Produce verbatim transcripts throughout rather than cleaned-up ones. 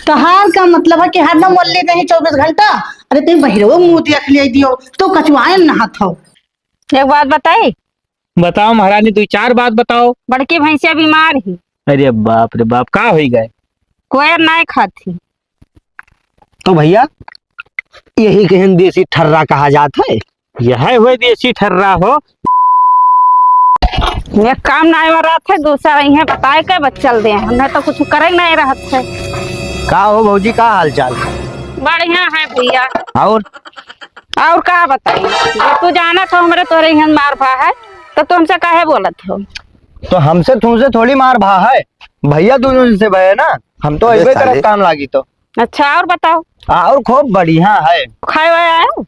तोहार का मतलब है कि हरदम ओल्ले रही चउबीस घंटा? अरे, तुम बहिरवो मुँह देख ले दियो, तो कचुआए न नहात हो। एक बात बताई? बताओ महारानी, दुइ चार बात बताओ। बड़की भैंसिया बीमार ही। अरे बाप रे बाप, का होई गए? कोयर नाय खात ही। तो भैया, यही कहन देसी ठर्रा कहा जात है। यह हुए देसी ठर्रा हो। एक काम नाय हो रहत है, दूसरा इहे बताए के बच्चल दे, हमने तो कुछ करे नाय रहत है। का हो भौजी, का हाल चाल? बढ़िया है भैया। और? और का बताई, जब तू जानत हो हमरे तोरे इहन मार भा है, तो तू हमसे काहे बोलत हो? तो हमसे तुमसे थोड़ी मार भा है, भैया दोनों से भय है ना, हम तो अबे अइबे करब साले। काम लागी तो। अच्छा, और बताओ। और खूब बढ़िया है। खाए वाए आयो?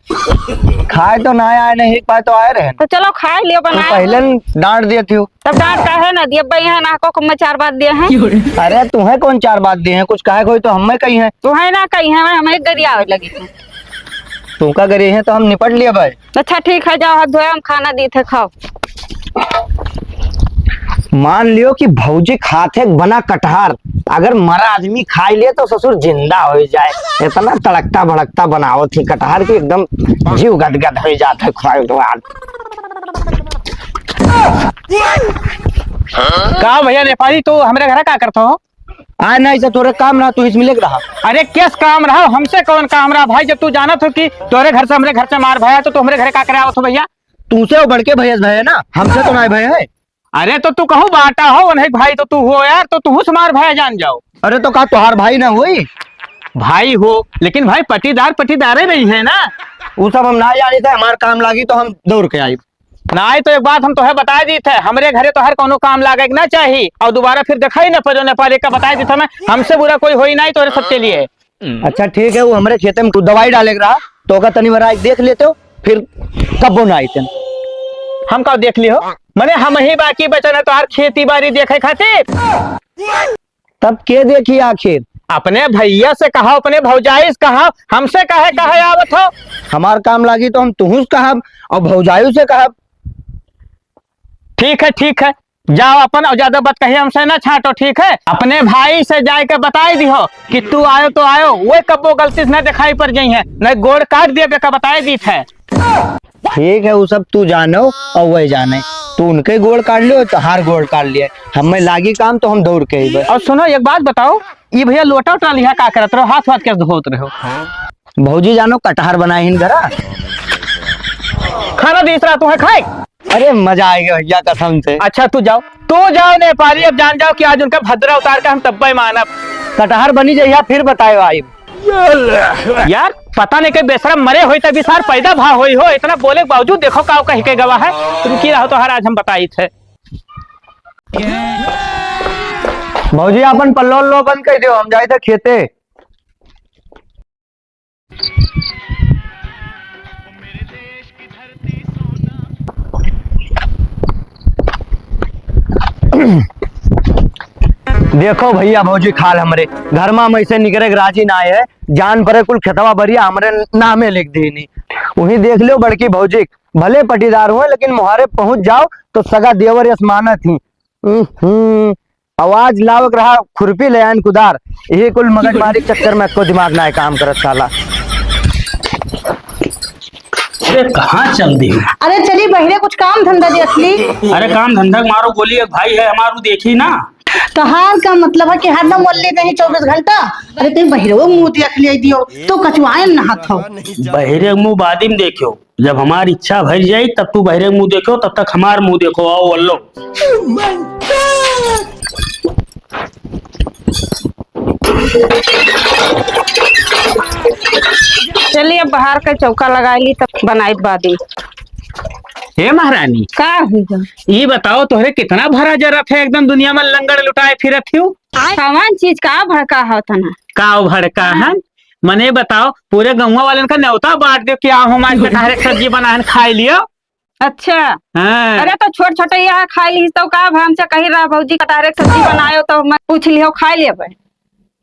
खाए तो ना आए, नहीं पाए तो आए रहे। तो चलो खाए लियो, तू बनाए पहले हो। न डांट दिए थी। तब डांट काहे ना दिए? अब यहाँ ना को मैं चार बात दिए हैं। अरे तुम्हें कौन चार बात दिए हैं? कुछ कहे कोई तो हमें कही है। तुम्हें ना कही है, हमें गरियावे लगी है। तुमका गरिए हैं तो हम निपट लिए भाई। अच्छा ठीक है, जाओ हाथ धोए, हम खाना दी थे, खाओ। मान लियो कि भौजी खात है बना कटहर, अगर मरा आदमी खाई ले तो ससुर जिंदा हो जाए। इतना तड़कता भड़कता बनावत ही कटहर की एकदम जीव गदगद हो जात है खाए के बाद। का भैया नेपाली, तो हमरे घर का करत हो? आए ना, इसे तोरे काम ना, तू इसमें लेके रहा। अरे, केस काम रहा, हमसे कौन काम रहा भाई? जब तू जानत हो कि तोरे घर से हमरे घर से मार भया, तो तू हमरे घरे का करे आवत हो भैया? तू से वो बड़के भैया से भय है ना, हमसे तो ना भय है। अरे, तो तू कहूँ बाटा हो, नहीं भाई, तो तू हो यार, तो तू से मार भया जान जाओ। अरे, तो का तोहार भाई ना होई? भाई हो, लेकिन भाई पटीदार पटीदारे नहीं है ना। वो सब हम ना जानी थे, हमार काम लागी तो हम दौड़ के आई। नाई तो एक बात हम तोहे बताए दी थे, हमरे घरे तोहर कौनो काम लागे के ना चाही, और दोबारा फिर दिखाई ना पड़ो नेपाली का, बताए दी थे मैं, हमसे बुरा कोई होई नाई तोहरे सबके लिए। अच्छा ठीक है, वो हमरे खेते में कुछ दवाई डाले के रहा, तो ओका तनी भरा देख लेते हो, फिर कब्बो ना आइते। हम का देख लियो? मने हम ही बाकी बचन है तोहर खेती बाड़ी देखे खातिर। तब के देखी आखिर? अपने भैया से कहा, अपने भौजाई से कहा, हमसे काहे, काहे आवत हो? हमार काम लागी तो हम तुहू से कहब और भौजाई से कहब। ठीक है, ठीक है, जाओ अपन, और ज्यादा बात कहिए हमसे ना छाटो, ठीक है? अपने भाई से जाए के बताई दिहो कि तू आयो तो आयो, वो कब्बो गलती से ना दिखाई पड़ जाई है, नहीं गोड़ काट दिए बेका, बताई दी थे। ठीक है, वो सब तू जानो और वही जाने। तू उनके गोड़ काट लियो, तोहार गोड़ काट लिए। हमें लागी काम तो हम दौड़ के अइबे। और सुनो, एक बात बताओ, ई भैया लोटा उटा लिहा का करत रहो, हाथ वाथ कैसे धोत रहो? भौजी जानो कटहर बनाए हिन घरा। खाना दीस रहा तू है खाए। अरे मजा आएगा भैया कसम से। अच्छा तू जाओ, तू जाओ नेपाली, अब जान जाओ कि आज उनका भद्रा उतार के हम तब्बे मानब। कटहर बनी जइहा फिर बतायो आई। यार, पता नहीं कई बेशरम मरे होई तभी सार पैदा भा होई हो। इतना बोले के बावजूद देखो काव कह के गवा है। रुकी रहो तोहर आज हम बताई थे। भौजी, आपन पल्लो उल्लो बंद कर दियो, हम जाई थे खेते। देखो भैया भौजी, खाल हमरे घर मा हम ऐसे निकरे के राजी ना है, जान परे कुल खेतवा बरिया हमरे नामे लिख दीनी। वही देख लियो बड़की भौजी, भले पटीदार हुए लेकिन मोहारे पहुंच जाओ तो सगा देवर यस मानत ही। हम्म, आवाज लावक रहा खुरपी ले आन कुदार, यही कुल मगजमारी के चक्कर में को दिमाग ना काम करत साला। अरे कहाँ चल दी? अरे चली बहिरे कुछ काम धंधा देख ली। अरे काम धंधा के मारो गोली, एक भाई है हमारू देखी ना। तोहार का मतलब है कि हरदम ओल्ले रही चउबीस घंटा? अरे तुम बहिरवो मुँह देख ले दियो, तो कचुआए न नहात हो। बहिरे मुँह बादिम देखियो, जब हमार इच्छा भर जाई तब तू बहिरे मुँह देखो, तब तक हमार मुँह देखो। आओ वल्लो। चलिए अब बाहर का चौका लगा ली तब बनाई बादिम। हे महारानी, का हुआ? ये बताओ तोहरे कितना भरा जरत है, एकदम दुनिया में लंगड़ लुटाए फिरत हियो। कवन चीज का भड़का हो तना? का भड़का है? हाँ। मने बताओ, पूरे गौवा वालन का न्योता बांट दो कि आओ हम आज कटहरे के सब्जी बनाए खाए लियो। अच्छा। हाँ। अरे तो छोट छोटैया खाए ली तो का भा हमसे कही रहा भौजी कटहरे के सब्जी बनायो तो मैं पूछ लियो खाए लियो भाई।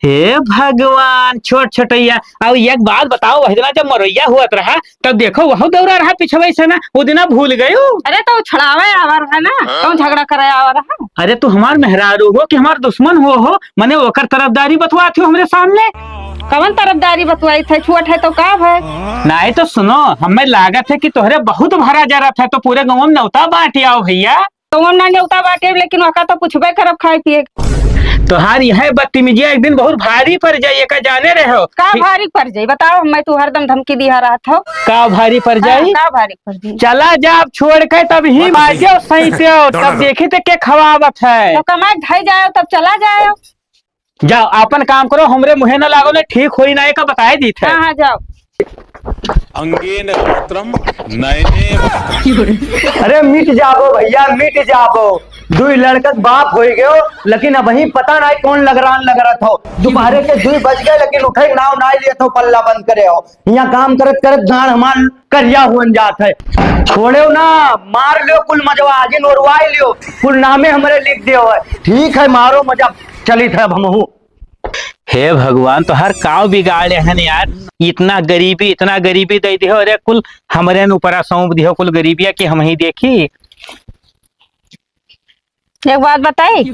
हे भगवान, छोट छोटैया। अब एक बात बताओ, वही दिना जब मरैया हुआ रहा तब देखो वह दौरा रहा पिछवे से ना, वो दिना भूल गयो। अरे तो छड़ावे आवा रहा ना, कौन झगड़ा करे आवा रहा? अरे तू हमार मेहरारू हो कि हमार दुश्मन हो, हो? मने ओकर तरफदारी बतवात हो हमरे सामने। कवन तरफदारी बतवाइत है, छोट है तो का भय? नाहीं तो सुनो, हमें लागत है कि तोहरे बहुत भरा जरत है, तो पूरे गाँव में नेवता बाँटि आओ भइया। गाँव में ना नेवता बाँटे, लेकिन वका तो पूछबे करब खाए पिए। तोहार यह बदतमीजिया एक दिन बहुत भारी पड़ जाई, एका जाने रहो। का भारी पड़ जाई बताओ, हमें तू हरदम धमकी दिहा रहत हो। का भारी पड़ जाई? हाँ, का भारी पड़ जाई? चला जा, अब छोड़ के तब ही मार देओ, सही से हो, तब देखी ते के खवावत है। तो कमाए धई जाओ, तब चला जाओ। जाओ, आपन काम करो, हमरे मुँहे न लागो, ने ठीक होई ना, एका बताए दीत है। हाँ, हाँ, जाओ। अंगेन वक्त्रम नयने वक्त्रम। अरे मिट जाबो भइया, मिट जाबो। दुई लड़कत बाप होई गयो, लेकिन अबहीं पता नाहीं कौन लगरान लगरत हो। दुपहरे के दुई बज गए, लेकिन उठे नाव नाहीं लियत हो, पल्ला बंद करे हो। यहाँ काम करत करत गाँड़ हमार करिया हुअन जात है। छोड़ेउ ना, मार लेओ कुल मजवा, आगे नोरवाई लेओ, कुल नामे हमरे लिख देओ है। ठीक है, मारो मजा, चलित है अब हमहू। हे भगवान, तोहार काव बिगाड़े हन यार, इतना गरीबी, इतना गरीबी दे दिहो, अरे कुल हमरे न ऊपरा सौंप दिहो, कुल गरीबिया के हमहीं देखी। एक बात बताई?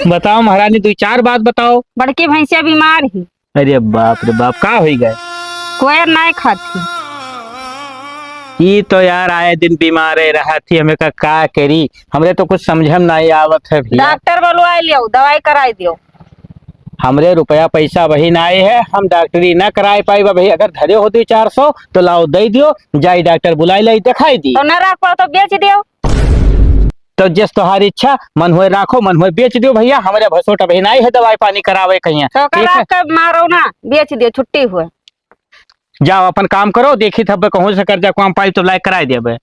बताओ महारानी, दुई चार बात बताओ। बड़की भैंसिया बीमार ही। अरे बाप रे बाप, का होई गए? कोयर नाय खात ही। ई तो यार आए दिन बीमारे रहत ही, हमें का, का करी? हमरे तो कुछ समझे में नाहीं आवत है भइया। डॉक्टर बुलवाए लियो, दवाई कराई दियो। हमरे रुपया पैसा वही नाहीं है, हम डॉक्टरी ना कराए पाई बा भइया। अगर धरे हो दुई चार सौ तो लाओ दे दियो, जाई डॉक्टर बुलाई लाई, देखाई दी। तो ना रख पाओ तो बेच दियो। तो जस तोहार इच्छा, मन होए राखो, मन होए बेच दियो भइया, हमरे भसोट अबही नाहीं है दवाई पानी करावे कहिया। तो ठीक है? कल के मारो ना, बेच दियो, छुट्टी हुए। जाओ अपन काम करो, देखी थब कहूँ से कर्जा काम पाई तो लायक कराई देबे।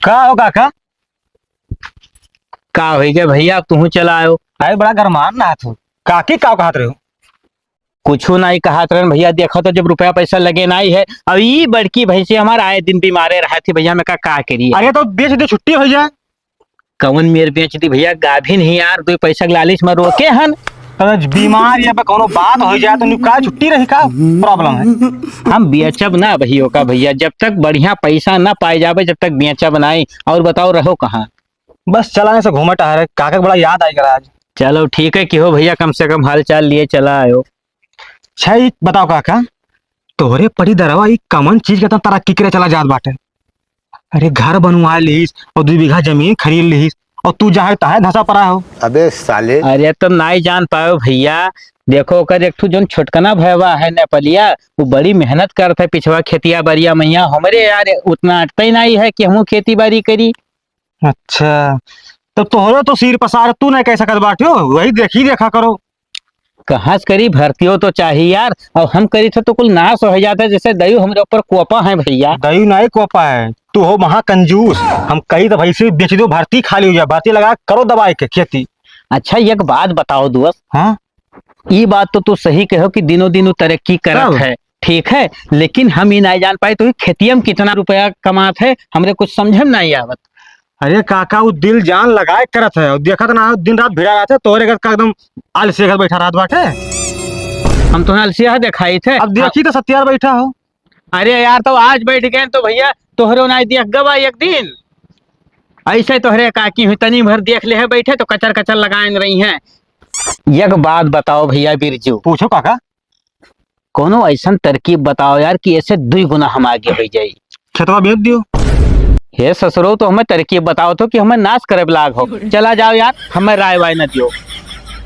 का हो काका? का होई गए भइया, अब तुहूँ चला आयो। अरे बड़ा गरमान रहा तू, काकी का कहत रहे हो? कुछू नाहीं कहत रहन भइया, देखो तो जब रुपया पैसा लगे नाहीं है, अब ई बड़की भैंसी हमार आए दिन बीमारे रहत ही भइया, मैं का, का करी? अरे तो बेच दे, छुट्टी हो जाए। कवन मेर बेच दी भइया, गाभिन ही यार, दुई पैसा के लालच में रोके हन। अरे बीमार या पे कौनो बात हो जाए तो नु का छुट्टी रही, का problem है? हम बेचब ना भइयो का भइया, जब तक बढ़िया पैसा ना पाए जाबे, जब तक बेचब नाहीं। और बताओ, रहो कहाँ? बस चला ऐसे घूमे टहरे, काका के बड़ा याद आई गया आज। चलो ठीक है, कि हो भइया, कम से कम हाल चाल लिए चला आयो। अच्छा, ई बताओ काका, तोहरे पटीदरवा ई कमन चीज के इतना तरक्की करे चला जात बाटे? अरे, घर बनवा लिहिस और दुई बीघा जमीन खरीद लिहिस और तू जहाँ तहाँ धसा पड़ा हो। अबे साले। अरे, तुम नाहीं जान पाओ भइया, देखो ओकर एक ठो जोन छोटकना भयवा है नेपालिया, वो बड़ी मेहनत करत है पिछवा खेतिया बारिया मइया। हमरे यार उतना अटते ही नाहीं है कि हमहू खेती बारी करी। अच्छा, तब तोहरो तो सिर पसार तू नहीं कह सकत बाट्यो, वही देखी देखा करो। कहाँ से करी, भर्तियो तो चाहिए यार, और हम करी थे तो कुल नाश हो जाता है, जैसे दयू हमरे ऊपर कोपा है भइया। दयू नहीं कोपा है, तू हो महाकंजूस। हम कही तो भाई से बेच दो, भर्ती खाली हो जाए, भर्ती लगा करो दवाई के खेती। अच्छा, एक बात बताओ दोस्त। हाँ? ई बात तो तू सही कहो कि दिनों दिन उ तरक्की करत तब? है, ठीक है, लेकिन हम ई नाहीं जान पाए तो ई खेतिया में कितना रुपया कमात है, हमरे कुछ समझे में नाहीं आवत। अरे काका, उ दिल जान लगाए करत है, और देखत ना हो, दिन रात भिड़ा रहत है, तोहरे घर का एकदम आलसी घर बैठा रहत बाटे। हम तोहरा आलसी है देखाई थे। अब देखी तो सत्यार बैठा हो। अरे यार, तो आज बैठ गए तो भइया, तोहरो नाहीं देख गवा एक दिन। ऐसे तोहरे काकी हुई, तनी भर देख ले है बैठे तो कचर कचर लगाए रही हैं। एक बात बताओ भइया बिरजू। पूछो काका। कोनो ऐसन तरकीब बताओ यार कि ऐसे दुई गुना हम आगे हो जाई। खेतवा बेच दियो। हे ससुरो, तो हमें तरकीब बताओ तो कि हमें नाश करे लाग हो। चला जाओ यार, हमें राय वाय न दियो।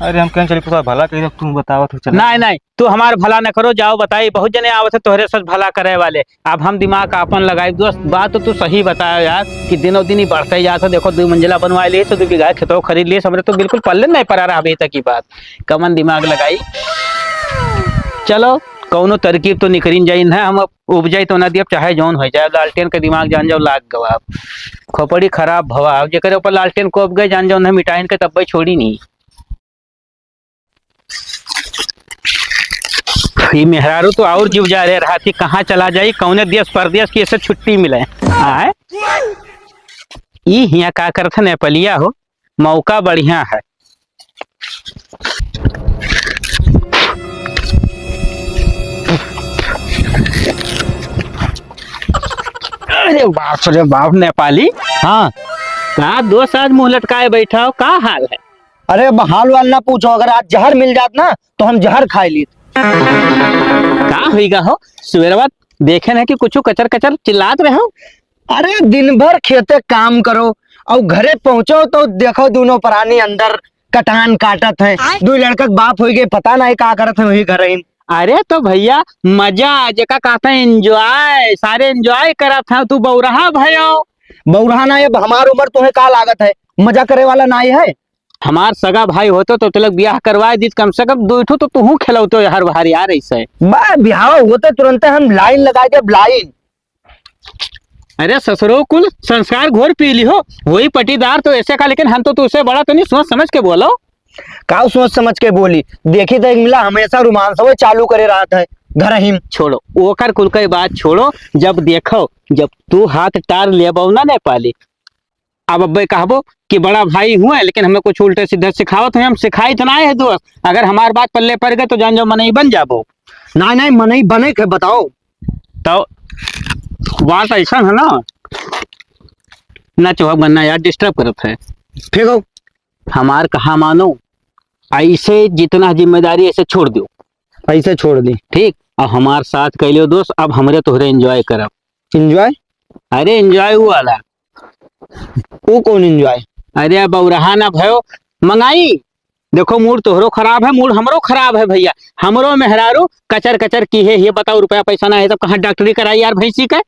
अरे हम कहें चली पुता भला कही, तू बतावत हो चला। नहीं, नहीं, तू हमार भला न करो, जाओ बताई, बहुत जने आवत है तोहरे सच भला करे वाले। अब हम दिमाग आपन लगाई दोस्त, बात तो तू सही बतायो यार कि दिनों दिन ही बढ़ते जात है। देखो, दुई मंजिला बनवा लिए तो दुई बीघा खेतवा खरीद लिए, हमरे तो बिल्कुल पल्ले नहीं पड़ा रहा अभी तक की बात। कमन दिमाग लगाई। चलो, कौनो तरकीब तो निकरिन जाई ना, हम अब उपजाई तो ना दियब, चाहे जौन हो जाए। लालटेन के दिमाग जान जाओ लाग गवा, खोपड़ी खराब भवा। अब जेकरे ऊपर लालटेन कोप गए, जान जाओ ना मिटाइन के तब्बे छोड़ी नहीं। ई मेहरारू तो और जीव जा रहे रहा थी, कहाँ चला जाई, कौने देश परदेश की ऐसे छुट्टी मिले। आए? ई हियाँ का करत है नेपालिया हो? मौका बढ़िया है। अरे बाप रे बाप, नेपाली। हाँ। का दोस्त, आज मुंह लटकाए बैठा हो, का हाल है? अरे, अब हाल वाल ना पूछो, अगर आज जहर मिल जात ना, तो हम जहर खाए लीत। का होइगा हो? सुबेरवा देखे ना कि कुछ कचर कचर चिल्लात रहे हो। अरे, दिन भर खेते काम करो और घरे पहुंचो तो देखो, दोनों प्राणी अंदर कटान काटत हैं। आय। दो लड़का के बाप होइगे, पता नहीं का करत हैं वही घर ही। अरे तो भैया, मजा जेका कहते हैं enjoy, सारे enjoy करत हैं, तू बौरहा भयो। बौरहा ना, अब हमार उम्र तुम्हें का लागत है, मजा करे वाला ना ही है। हमार सगा भाई होतो तो तिलक ब्याह करवाए दीत, कम से कम दो ठो तो तुहू खेलौतो हर बार यार ऐसे। बा, ब्याह होते तुरंते हम line लगाए देब, line। अरे ससुरो, कुल संस्कार घोर पी ली हो, वही पटीदार तो ऐसे का, लेकिन हम तो तुझसे बड़ा तो नहीं, सोच समझ के बोलो। का सोच समझ के बोली? देखी तो एक मिला हमेशा रोमांसवे चालू करे रहत है घर ही में। छोड़ो, ओकर कुल के बात छोड़ो। जब देखो, जब तू हाथ टार लेबो ना नेपाली, अब अब्बे कहबो कि बड़ा भाई हुआ है, लेकिन हमें कुछ उल्टे सीधे सिखावत है, हम सिखाई तो ना है दोस्त। अगर हमार बात पल्ले पड़ गए तो जान जाओ मनई बन जाबो। ना, नहीं, मनई बने के बताओ। तो बात ऐसा है ना, ना चुहब गन्ना यार, disturb करत है। ठीक हो। हमार कहा मानो, ऐसे जितना जिम्मेदारी ऐसे छोड़ दो। ऐसे छोड़ दी। ठीक, अब हमार साथ कैलियो दोस्त, अब हमरे तोहरे enjoy करब। Enjoy? अरे enjoy वो वाला। वो कौन enjoy? अरे अब बौरहा ना भयो, मंगाई। देखो mood तोहरो खराब है, mood हमरो खराब है भैया। हमरो मेहरारू कचर कचर की है, ये बताओ रुपया पैसा ना है तब कहाँ डॉक्टरी कराई यार भैंसी के?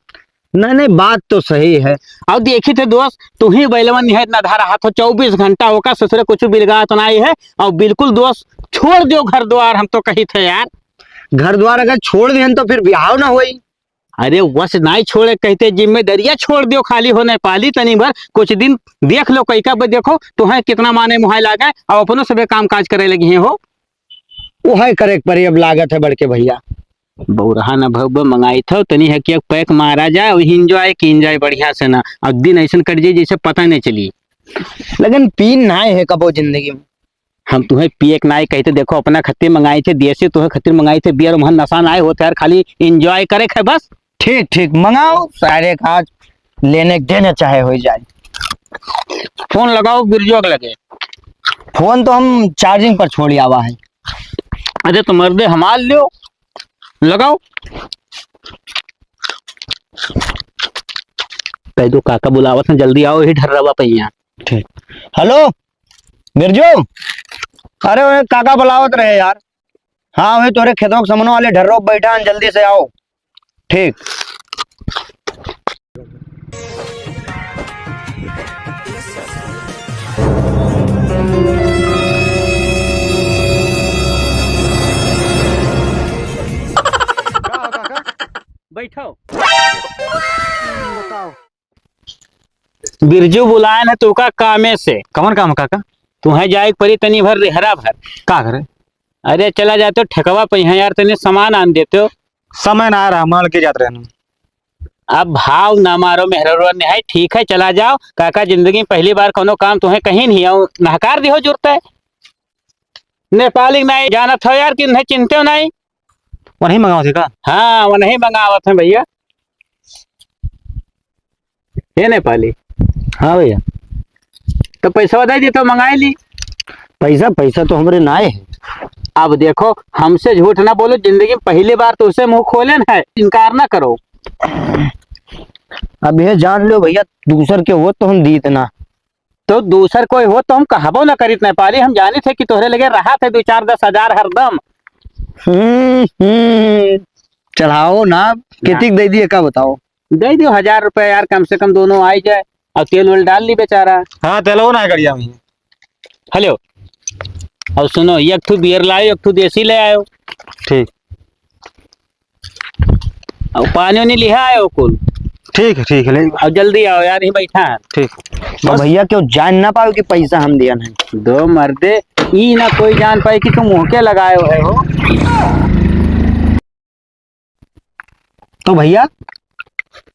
नहीं, नहीं, बात तो सही है। और देखी थे दोस्त, तू ही बैलवन निहत ना धरा हाथ हो, चउबीस घंटा ओका ससुरे कुछ बिलगा तो नहीं है। और बिल्कुल दोस्त, छोड़ दो घर द्वार, हम तो कही थे यार। घर द्वार अगर छोड़ देहन तो फिर ब्याह ना होई। अरे वस नाई छोड़े कहते, जिम्मेदारियां छोड़ दियो, खाली हो नेपाली तनी भर कुछ दिन देख लो, कई का ब-, देखो तुम्हें कितना माने मुहाई लागे और अपनों से भी काम काज करे लगी हैं हो। वो है करे के परी, अब लागत है बड़के भैया। बौरहा न भव्य मंगाई थो, तनी है कि एक pack मारा जाए, वही enjoy कीन जाए बढ़िया से ना, अब दिन ऐसन कट जाए जैसे पता नहीं चली। लेकिन पीन ना है कबो जिंदगी में। हम तुम्हें पिए के नाई कहते, देखो अपना खत्ते मंगाई थे, देसी तुम्हें खत्ते मंगाई थे, beer उम्हन नशा नाई होते यार, खाली enjoy करे खे बस। ठीक, ठीक, मंगाओ सारे का, आज लेने के देने चाहे हो जाए। फोन लगाओ बिरजो के लगे। फोन तो हम charging पर छोड़ी आवा है। अरे तो मर्दे हमार लियो, लगाओ। कह दो काका बुलावत हैं, जल्दी आओ, यही ढर्रवा पे ही हैं। ठीक। हेलो, बिरजू, अरे ओए काका बुलावत रहे यार। हाँ, वही तोरे खेतों के समनो वाले ढर्रो पे बैठा हैं, जल्दी से आओ। ठीक। बैठो। बताओ। बिरजू बुलायन है तू का कामे से। कवन काम काका? तुम्हें जाए के परी तनी भर रेहरा भर। का करे? अरे चला जातो ठेकवा पे यहाँ यार, तनी सामान आन देतो। समय ना आ रहा, माल के जात रहना। अब भाव ना मारो मेहररुआ ने है, ठीक है चला जाओ। काका जिंदगी में पहली बार कोनो काम तुम्हें कहीं नहीं आओ, नहकार दिहो जुरते। नेपाली नहीं जानत हो यार, कि नहीं चिंते हो नहीं। वही मंगावत है का? हाँ, वही मंगावत हैं भैया। हे नेपाली। हाँ भैया। तो पैसा दे दी तो मंगाई ली। पैसा, पैसा तो हमरे नाय है। अब देखो, हमसे झूठ ना बोलो, जिंदगी में पहली बार तुझसे मुंह खोले न है, इनकार ना करो। अब ये जान लो भैया, दूसर के हो तो हम दीत ना। तो दूसर कोई हो तो हम कहबो ना करित नेपाली, हम जानित है कि तोहरे लगे रहा थे दो चार दस हजार हरदम। हम्म, हम्म, चढ़ाओ ना, ना। कितिक दे दिए का बताओ? दे दियो हजार रुपया यार, कम से कम दोनों आई जाए, और तेल वेल डाल ली बेचारा। हाँ, तेलवो ना है गड़िया में। हेलो, और सुनो, एक ठो beer लायो, एक ठो देसी ले आयो। ठीक। और पानी उनी लिहा आयो कुल। ठीक है, ठीक है, ले। और जल्दी आओ यार, यहीं बैठा है। ठीक। तो बस। भैया क्यों जान ना पाओ कि पैसा हम दिया नहीं? दो मर्दे, ई ना कोई जान पाए कि तुम मुंह के लगाए हुए हो। तो भैया,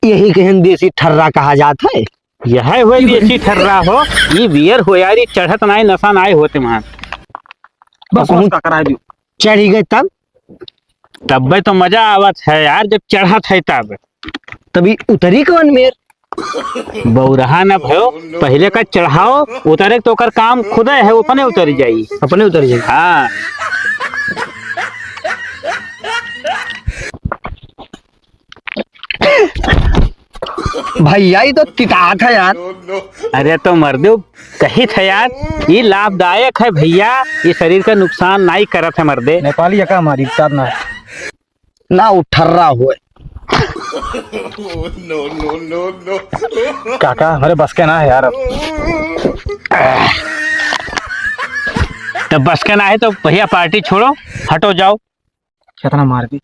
यही कहन देसी ठर्रा कहा जात है। यह हुए देसी ठर्रा हो, ये beer हो यार, ये चढ़त नाय, नशा नाय होते मान। बस, बस, बस, का करा दियो। चढ़ी गए तब? तब्बे तो मजा आवत है यार, जब चढ़त है तब। तभी उतरी कौन मेर? बौरहा न भयो, पहिले का चढ़ाओ, उतरे तो ओकर काम खुदे है, वो अपने उतरि जाई। अपने उतरि जाई। हाँ। भैया, ई तो तितात है यार। अरे तो मर्दे, कही था यार, ई लाभदायक है भैया, ई शरीर का नुकसान नाई करत है मर्दे। नेपाली यका हमारी तितात ना है। ना उठर्रा हुए। काका, हमरे बस के ना है यार अब। तो बस के ना है तो भैया पार्टी छोड़ो, हटो जाओ। कितना मार दी।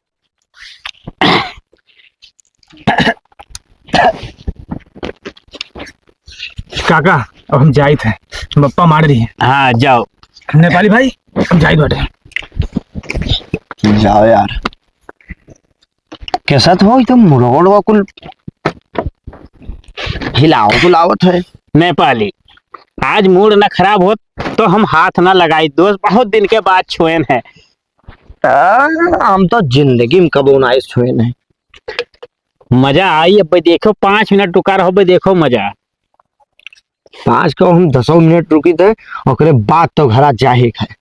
काका, अब हम जाइत हैं, बप्पा मार रही है। हाँ, जाओ। नेपाली भाई, हम जाइत बाटे। जाओ यार। कैसा तो हो, एकदम मुड़वा उड़वा कुल हिलावत उलावत है। नेपाली, आज मूड ना खराब होत तो हम हाथ ना लगाई दोस्त, बहुत दिन के बाद छुएन है। आ, हम तो जिंदगी में कबो ना छुएन है। मजा आई, अब देखो पाँच मिनट रुका रहो, अब देखो मजा। पाँच का हम दसों मिनट रुकी थे, ओकरे बाद तो घरा जाहे के है।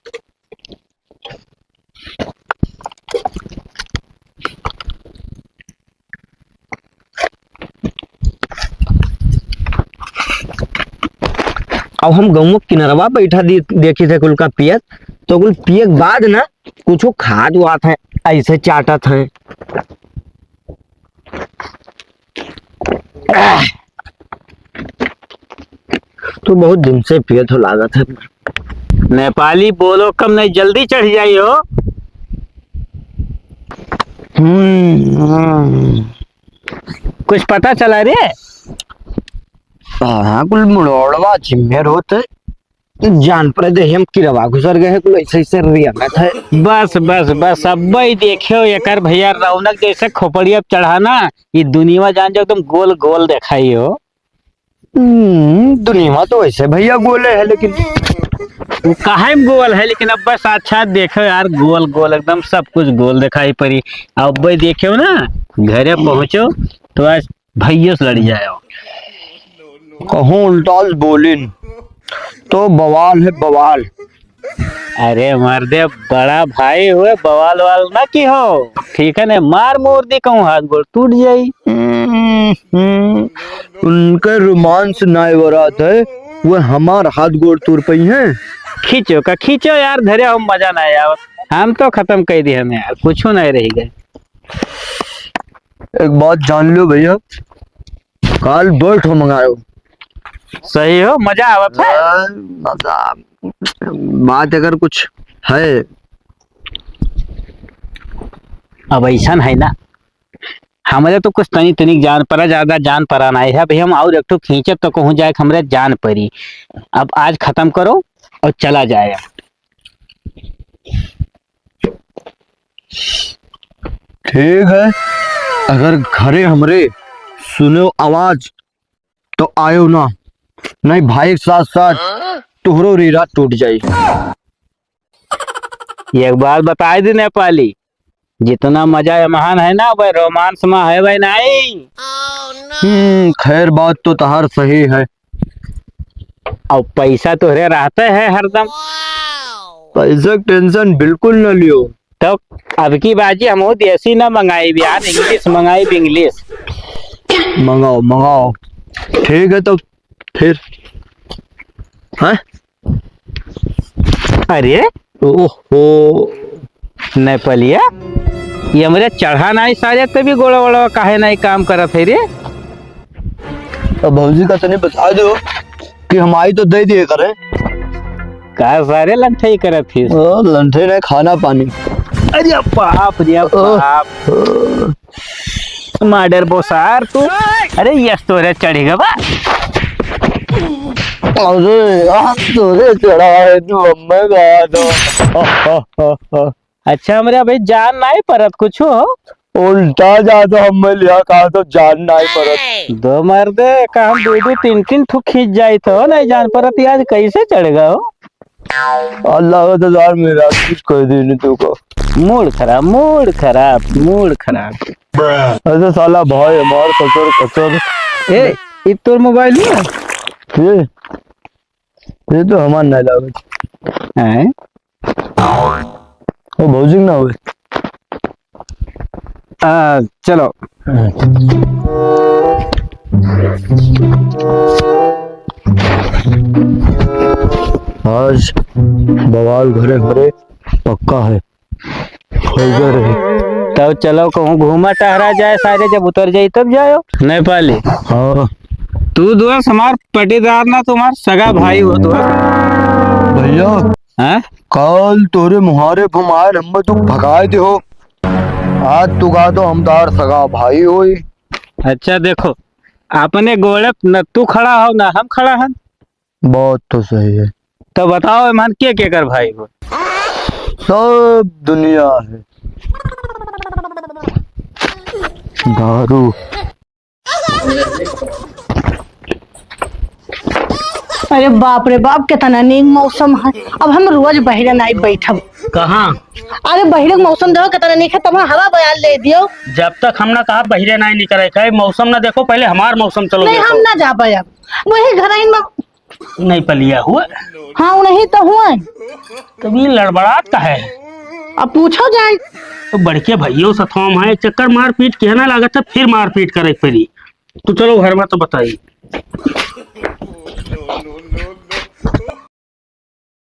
अब हम गौवा किनरवा बैठा दी-, देखी थे कुल का पियत, तो कुल पिए के बाद ना कुछ खात वात है, ऐसे चाटत है। तू बहुत दिन से पियत हो लागत है। नेपाली बोलो कम नहीं, जल्दी चढ़ जाई हो। हम्म, हम्म। कुछ पता चला रे? हाँ, कुल मुड़ोड़वा जिम्मे रोत है। जान पड़े दे, हम किरवा घुसर गए हैं, कुल ऐसे ऐसे रिया में था। बस, बस, बस, अब भाई देखियो, एकर भैया रौनक जैसे खोपड़ी अब चढ़ा ना, ये दुनिया जान जाओ, एकदम गोल गोल देखाई हो। हम्म, दुनिया तो वैसे भैया गोले है, लेकिन वो काहे में गोल है, लेकिन अब बस अच्छा देखो यार, गोल गोल एकदम सब कुछ गोल दिखाई पड़ी। अब भाई देखो ना, घरे पहुँचो तो आज भैया से लड़ जाओ। कहूँ उल्टा बोलिन तो बवाल है, बवाल। अरे मर्दे, बड़ा भाई हुए, बवाल वाल ना की हो, ठीक है ने, मार मोर दी कहूँ हाथ गोड़ टूट जाई। हम्म, हम्म, उनके रोमांस नाय वरात है, वो हमार हाथ गोड़ तोड़ पई हैं। खींचो का खींचो यार, धरे हम मजा ना आवत, हम तो खत्म कर दी हम यार, कुछ नहीं रही गए। एक बात जान लो भैया, काल दो ठो मंगायो। सही हो, मजा आवत है। हाँ, मजा। बात अगर कुछ है। अब ऐसा है ना, हमरे तो कुछ तनी तनिक जान परा, ज्यादा जान परा नहीं है। अभी हम और एक ठो खींचब तो कहूँ जाए हमरे जान परी। अब आज खत्म करो और चला जाए। ठीक है, अगर घरे हमरे सुनो आवाज तो आयो ना, नहीं भाई के साथ साथ तोहरो रीढ़ा टूट जाई। एक बात बताई दे नेपाली, जितना मजा एमहन है ना, वह रोमांस में है वह नहीं। हम्म, खैर बात तो तहार सही है। अब पैसा तोहरे रहते है हरदम। पैसा के टेंशन बिल्कुल न लियो। तो अब की बाजी हम देसी ना मंगाई भी यार, इंग्लिश मंगाई भी, इंग्लिश। मंगाओ, मंगाओ। ठीक है, तो फिर, हैं? अरे, ओहो, नेपालिया, ये हमरे चढ़ा नाई सारे, तभी गोड़ा वोड़ा काहे नाई काम करत है रे? अब भौजी का तनी बता दो कि हम आई तो दे दिए करें। का सारे लंठई करत हिस? ओ, लंठई नहीं, खाना पानी। अरे बाप रे बाप। ओ। मार डरबो सार तू। अरे यस तोरे चढ़ी गवा। अरे यार, तोरे चढ़ा है तू, हमें कहा दो। अच्छा, हमरे अभी जान नाई परत कुछ हो। उल्टा जा तो हमें लिया कहा तो जान नाई परत। दो मर्दे, का हम दो दो तीन तीन ठो खींच जाई तो नहीं जान परत, आज कैसे चढ़ गए हो? अल्लाह का तो यार मेरा कुछ कह दे नहीं तू को। मूड खराब, मूड खराब, मूड खराब। ऐसे साला भाई हमार कचर कचर। ए, ई तोर मोबाइल है? ये, ये तो हमार नहीं लागत। हैं? ओ भौजी ना होए। आ, चलो। आज बवाल घरे घरे पक्का है। हो गए रहे। तब चलो कहूँ घूमा टहरा जाए सारे, जब उतर जाई तब जायो। नेपाली। हाँ। तू दोस्त हमार पटीदार ना, तुम्हार सगा भाई हो दोस्त। भैया। हाँ? काल तोरे मुहारे पे हम आए, हमें तू भगाए दे हो। आज तू कहा तो हम तार सगा भाई होई। अच्छा देखो, अपने गोड़े पे न तू खड़ा हो ना हम खड़ा हन। बात तो सही है। तो बताओ एमन के केकर भाई हो? सब दुनिया है। दारू। अरे बाप रे बाप, कितना नीक मौसम है। अब हम रोज बहिरे नाई बैठब। कहाँ? अरे बहिरे के मौसम देखो कितना नीक है, तब हवा बयार ले दियो। जब तक हम ना कहा बहिरे नाई निकरे, कहे मौसम ना देखो, पहले हमार मौसम चलो नहीं, देखो। हम ना जाबे अब, वही घर में। नहीं पलिया हुआ। हाँ, उन्हीं तो हुआ। तब ये लड़बड़ात का है? अब पूछो जाए। तो बड़के भैयो सथवा में है, चक्कर मारपीट के ना लागत है, फिर मारपीट करे के पड़ी। तू चलो घर में तो बताई।